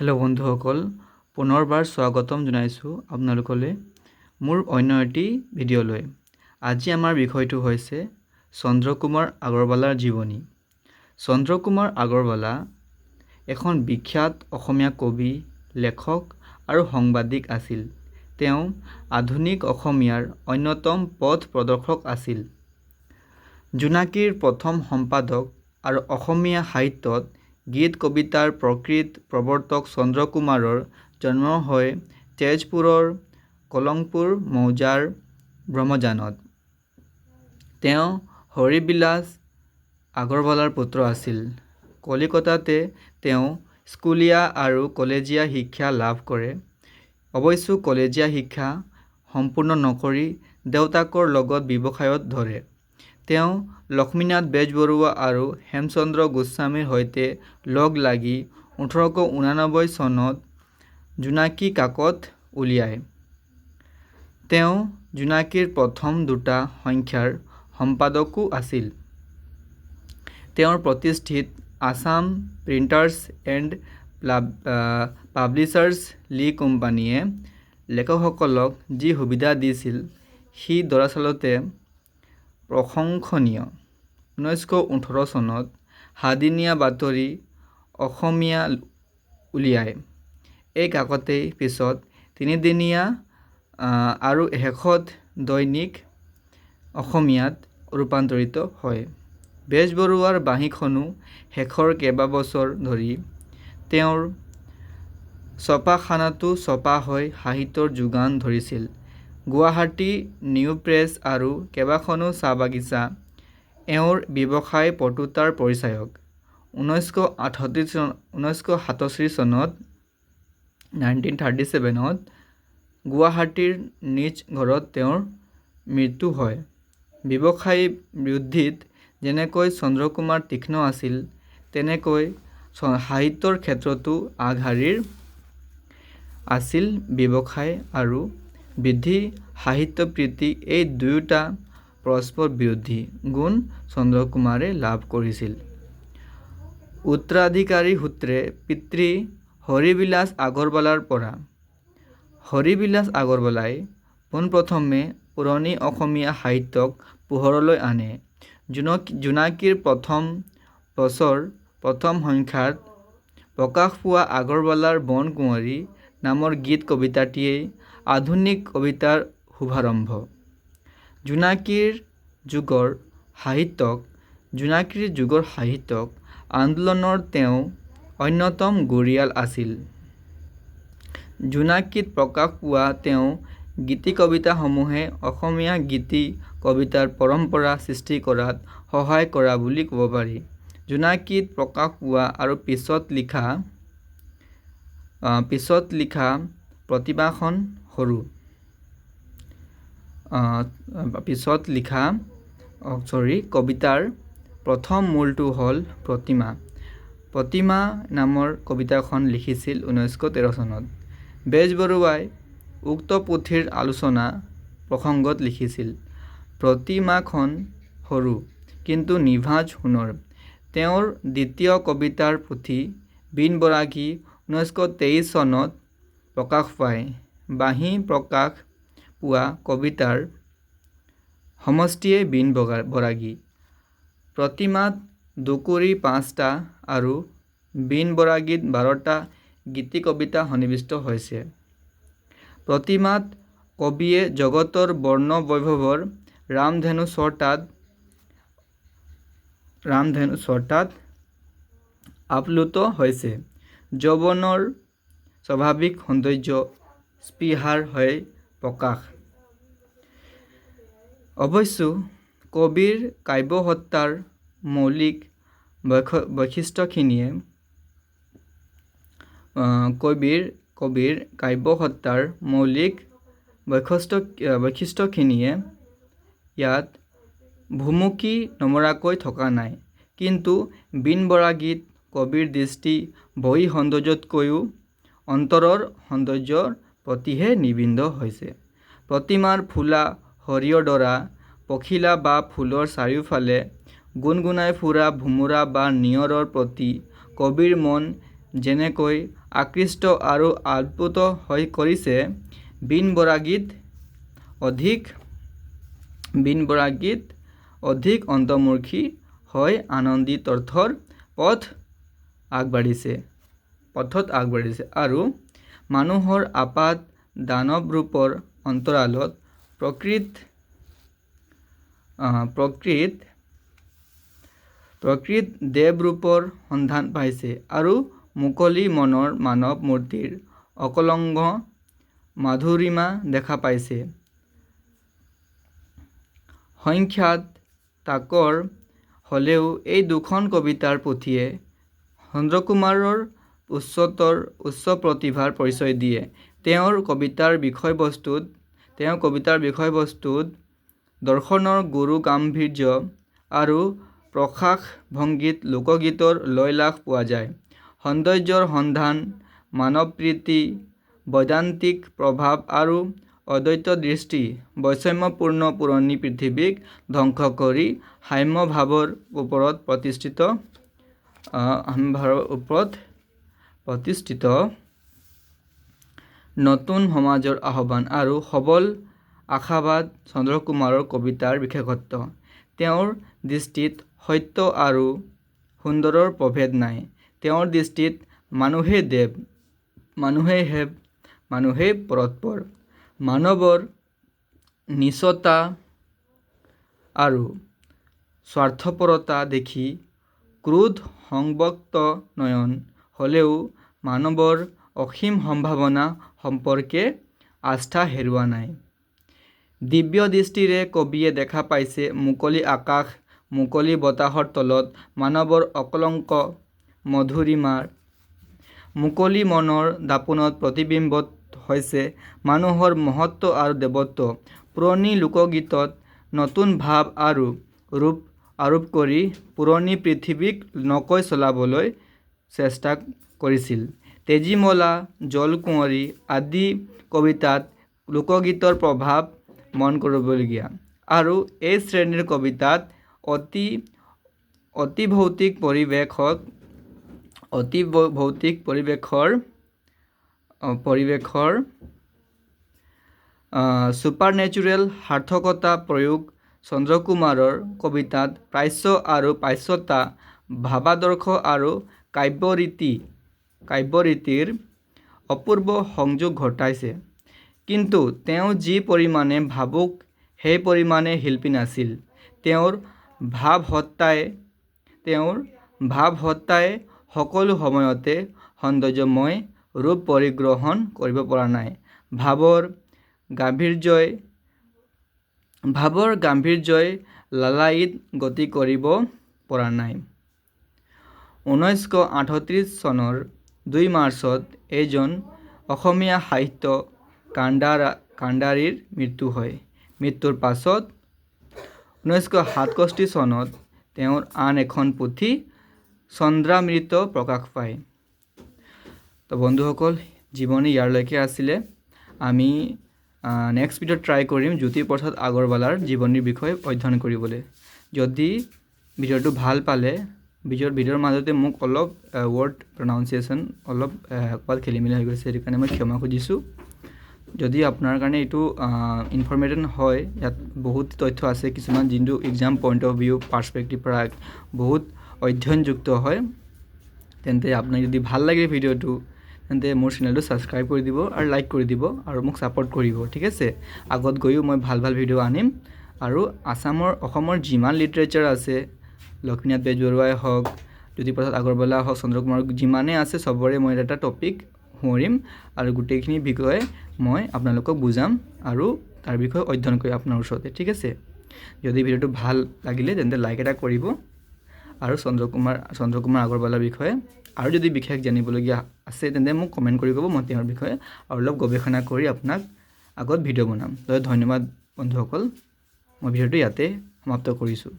Hello' বন্ধুসকল, পুনৰবাৰ স্বাগতম জনাইছোঁ আপোনালোকলৈ মোৰ অন্য এটি ভিডিঅ'লৈ। আজি আমাৰ বিষয়টো হৈছে চন্দ্ৰকুমাৰ আগৰৱালাৰ জীৱনী। চন্দ্ৰকুমাৰ আগৰৱালা এখন বিখ্যাত অসমীয়া কবি, লেখক আৰু সাংবাদিক আছিল। তেওঁ আধুনিক অসমীয়াৰ অন্যতম পথ প্ৰদৰ্শক আছিল। জোনাকীৰ প্ৰথম সম্পাদক আৰু অসমীয়া সাহিত্যত গীত কবিতাৰ প্ৰকৃত প্ৰৱৰ্তক চন্দ্ৰকুমাৰৰ জন্ম হয় তেজপুৰৰ কলংপুৰ মৌজাৰ ব্ৰহ্মজানত। তেওঁ হৰিবিলাস আগৰৱালাৰ পুত্ৰ আছিল। কলিকতাতে তেওঁ স্কুলীয়া আৰু কলেজীয়া শিক্ষা লাভ কৰে। অৱশ্যে কলেজীয়া শিক্ষা সম্পূৰ্ণ নকৰি দেউতাকৰ লগত ব্যৱসায়ত ধৰে। তেওঁ লক্ষ্মীনাথ বেজবৰুৱা আৰু হেমচন্দ্ৰ গোস্বামীৰ সৈতে লগ লাগি 1889 চনত জোনাকী কাকত উলিয়ায়। তেওঁ জোনাকীৰ প্ৰথম দুটা সংখ্যাৰ সম্পাদকো আছিল। তেওঁৰ প্ৰতিষ্ঠিত আছাম প্ৰিণ্টাৰ্ছ এণ্ড পাব্লিচাৰ্ছ লি কোম্পানীয়ে লেখকসকলক যি সুবিধা দিছিল, সি দৰাচলতে প্ৰশংসনীয়। 1918 চনত সাদিনীয়া বাতৰি অসমীয়া উলিয়ায়। এই কাকতেই পিছত তিনিদিনীয়া আৰু শেষত দৈনিক অসমীয়াত ৰূপান্তৰিত হয়। বেজবৰুৱাৰ বাঁহীখনো শেষৰ কেইবাবছৰ ধৰি তেওঁৰ ছপাখানাতো ছপা হৈ সাহিত্যৰ যোগান ধৰিছিল। গুৱাহাটী নিউ প্ৰেছ আৰু কেইবাখনো চাহ বাগিচা এওঁৰ ব্যৱসায় পটুতাৰ পৰিচায়ক। 1937 চনত, 1937ত, গুৱাহাটীৰ নিজ ঘৰত তেওঁৰ মৃত্যু হয়। ব্যৱসায়ী বৃদ্ধিত যেনেকৈ চন্দ্ৰকুমাৰ তীক্ষ্ণ আছিল, তেনেকৈ সাহিত্যৰ ক্ষেত্ৰতো আগশাৰীৰ আছিল। ব্যৱসায় আৰু বৃদ্ধি, সাহিত্যপ্ৰীতি, এই দুয়োটা পৰস্পৰ বিৰোধী গুণ চন্দ্ৰকুমাৰে লাভ কৰিছিল উত্তৰাধিকাৰী সূত্ৰে পিতৃ হৰিবিলাস আগৰৱালাৰ পৰা। হৰিবিলাস আগৰৱালাই পোনপ্ৰথমে পুৰণি অসমীয়া সাহিত্যক পোহৰলৈ আনে। জোনাকীৰ প্ৰথম বছৰ প্ৰথম সংখ্যাত প্ৰকাশ পোৱা আগৰৱালাৰ বনকুঁৱৰী নামৰ গীত কবিতাটিয়েই আধুনিক কবিতাৰ শুভাৰম্ভ। জোনাকীৰ যুগৰ সাহিত্যক জোনাকীৰ যুগৰ সাহিত্যক আন্দোলনৰ তেওঁ অন্যতম গুৰিয়াল আছিল। জোনাকীত প্ৰকাশ পোৱা তেওঁ গীতি কবিতাসমূহে অসমীয়া গীতি কবিতাৰ পৰম্পৰা সৃষ্টি কৰাত সহায় কৰা বুলি ক'ব পাৰি। জোনাকীত প্ৰকাশ পোৱা আৰু পিছত লিখা প্ৰতিমাখন সৰু, পিছত লিখা, চৰি, কবিতাৰ প্ৰথম মূলটো হ'ল প্ৰতিমা। প্ৰতিমা নামৰ কবিতাখন লিখিছিল 1913 চনত। বেজবৰুৱাই উক্ত পুথিৰ আলোচনা প্ৰসংগত লিখিছিল, "প্ৰতিমাখন সৰু, কিন্তু নিভাঁজ সোণৰ"। তেওঁৰ দ্বিতীয় কবিতাৰ পুথি বীণ বৰাগী 1923 চনত প্ৰকাশ পায়। বাঁহী প্ৰকাশ পোৱা কবিতাৰ সমষ্টিয়েই বীণ বৰাগী। প্ৰতিমাত দুকুৰি পাঁচটা আৰু বীণ বৰাগীত 12টা গীতি কবিতা সন্নিৱিষ্ট হৈছে। প্ৰতিমাত কবিয়ে জগতৰ বৰ্ণ বৈভৱৰ ৰামধেনু ছটাত আপ্লুত হৈছে। যৌৱনৰ স্বাভাৱিক সৌন্দৰ্য স্পৃহাৰ হৈ প্ৰকাশ। অৱশ্যে কবিৰ কাব্যসত্তাৰ মৌলিক বৈশিষ্ট্যখিনিয়ে কবিৰ কাব্যসত্তাৰ মৌলিক বৈশিষ্ট্যখিনিয়ে ইয়াত ভুমুকি নমৰাকৈ থকা নাই। কিন্তু বীণ বৰাগীত কবিৰ দৃষ্টি বহিঃ সৌন্দৰ্যতকৈও অন্তৰৰ সৌন্দৰ্যৰ প্ৰতিহে নিবিদ্ধ হৈছে। প্ৰতিমাৰ ফুলা সৰিয়হডৰা, পখিলা বা ফুলৰ চাৰিওফালে গুণগুণাই ফুৰা ভোমোৰা বা নিয়ৰৰ প্ৰতি কবিৰ মন যেনেকৈ আকৃষ্ট আৰু আপ্লুত হৈ কৰিছে, বীণ বৰাগীত অধিক বীণ বৰাগীত অধিক অন্তৰ্মুখী হৈ আনন্দিতাৰ্থৰ পথ আগবাঢ়িছে পথত আগবাঢ়িছে আৰু মানুহৰ আপাত দানৱৰূপৰ অন্তৰালত প্ৰকৃত প্ৰকৃত প্ৰকৃত দেৱৰূপৰ সন্ধান পাইছে আৰু মুকলি মনৰ মানৱ মূৰ্তিৰ অকলংক মাধুৰিমা দেখা পাইছে। সংখ্যাত তাকৰ হ'লেও এই দুখন কবিতাৰ পুথিয়ে চন্দ্ৰকুমাৰৰ উচ্চতৰ উচ্চ প্ৰতিভাৰ পৰিচয় দিয়ে। তেওঁৰ কবিতাৰ বিষয়বস্তুত দৰ্শনৰ গুৰু গাম্ভীৰ্য আৰু প্ৰকাশ ভংগীত লোকগীতৰ লয়লাস পোৱা যায়। সৌন্দৰ্যৰ সন্ধান, মানৱপ্ৰীতি, বৈদান্তিক প্ৰভাৱ আৰু অদ্বৈত দৃষ্টি, বৈষম্যপূৰ্ণ পুৰণি পৃথিৱীক ধ্বংস কৰি সাম্যভাৱৰ ওপৰত প্ৰতিষ্ঠিত নতুন সমাজৰ আহ্বান আৰু সবল আশাবাদ চন্দ্ৰকুমাৰৰ কবিতাৰ বিশেষত্ব। তেওঁৰ দৃষ্টিত সত্য আৰু সুন্দৰৰ প্ৰভেদ নাই। তেওঁৰ দৃষ্টিত মানুহেই দেৱ, মানুহেই সেৱ, মানুহেই পৰাৎপৰ। মানৱৰ নীচতা আৰু স্বাৰ্থপৰতা দেখি ক্ৰোধ সংবক্ত নয়ন হ'লেও মানৱৰ অসীম সম্ভাৱনা সম্পৰ্কে আস্থা হেৰুওৱা নাই। দিব্য দৃষ্টিৰে কবিয়ে দেখা পাইছে মুকলি আকাশ, মুকলি বতাহৰ তলত মানৱৰ অকলংক মধুৰিমাৰ। মুকলি মনৰ দাপোনত প্ৰতিবিম্বিত হৈছে মানুহৰ মহত্ব আৰু দেৱত্ব। পুৰণি লোকগীতত নতুন ভাৱ আৰু ৰূপ আৰোপ কৰি পুৰণি পৃথিৱীক নকৈ চলাবলৈ চেষ্টা কৰিছিল। তেজীমলা, জলকুঁৱৰী আদি কবিতাত লোকগীতৰ প্ৰভাৱ মন কৰিবলগীয়া। আৰু এই শ্ৰেণীৰ কবিতাত অতি ভৌতিক পৰিৱেশৰ ছুপাৰনেচাৰেল সাৰ্থকতা প্ৰয়োগ চন্দ্ৰকুমাৰৰ কবিতাত প্ৰাচ্য আৰু পাশ্চাত্য ভাৱাদৰ্শ আৰু কাব্যৰীতিৰ অপূৰ্ব সংযোগ ঘটাইছে। কিন্তু তেওঁ যি পৰিমাণে ভাবুক সেই পৰিমাণে শিল্পী নাছিল। তেওঁৰ ভাৱসত্তাই সকলো সময়তে সৌন্দৰ্যময় ৰূপ পৰিগ্ৰহণ কৰিব পৰা নাই। ভাৱৰ গাম্ভীৰ্যই লালায়িত গতি কৰিব পৰা নাই। 1938 চনৰ 2 মাৰ্চত এইজন অসমীয়া সাহিত্য কাণ্ডাৰীৰ মৃত্যু হয়। মৃত্যুৰ পাছত 1967 চনত তেওঁৰ আন এখন পুথি চন্দ্ৰামৃত প্ৰকাশ পায়। তো বন্ধুসকল, জীৱনী ইয়াৰলৈকে আছিলে। আমি নেক্সট ভিডিঅ'ত ট্ৰাই কৰিম জ্যোতিপ্ৰসাদ আগৰৱালাৰ জীৱনীৰ বিষয়ে অধ্যয়ন কৰিবলৈ। যদি ভিডিঅ'টো ভাল পালে, ভিডিঅ'ৰ মাজতে মোক অলপ ৱৰ্ড প্ৰনাউন্সিয়েশ্যন অলপ ক'ৰবাত খেলি মেলি হৈ গৈছে, সেইটো কাৰণে মই ক্ষমা খুজিছোঁ। যদি আপোনাৰ কাৰণে এইটো ইনফৰ্মেশ্যন হয়, ইয়াত বহুত তথ্য আছে কিছুমান, যোনটো exam point of view perspective পৰা বহুত অধ্যয়নযুক্ত হয়, তেন্তে আপোনাক যদি ভাল লাগে ভিডিঅ'টো, তেন্তে মোৰ চেনেলটো ছাবস্ক্ৰাইব কৰি দিব আৰু লাইক কৰি দিব আৰু মোক ছাপোৰ্ট কৰিব, ঠিক আছে? আগত গৈও মই ভাল ভাল ভিডিঅ' আনিম আৰু অসমৰ যিমান লিটাৰেচাৰ আছে, লক্ষ্মীনাথ বেজবৰুৱাই হওক, জ্যোতিপ্ৰসাদ আগৰৱালা হওক, চন্দ্ৰকুমাৰ, যিমানেই আছে চবৰে মই এটা টপিক সোঁৱৰিম আৰু গোটেইখিনি বিষয়ে মই আপোনালোকক বুজাম আৰু তাৰ বিষয়ে অধ্যয়ন কৰিম আপোনাৰ ওচৰতে, ঠিক আছে? যদি ভিডিঅ'টো ভাল লাগিলে তেন্তে লাইক এটা কৰিব আৰু চন্দ্ৰকুমাৰ আগৰৱালাৰ বিষয়ে আৰু যদি বিশেষ জানিবলগীয়া আছে, তেন্তে মোক কমেণ্ট কৰি ক'ব। মই তেওঁৰ বিষয়ে আৰু অলপ গৱেষণা কৰি আপোনাক আগত ভিডিঅ' বনাম। ধন্যবাদ বন্ধুসকল, মই ভিডিঅ'টো ইয়াতে সমাপ্ত কৰিছোঁ।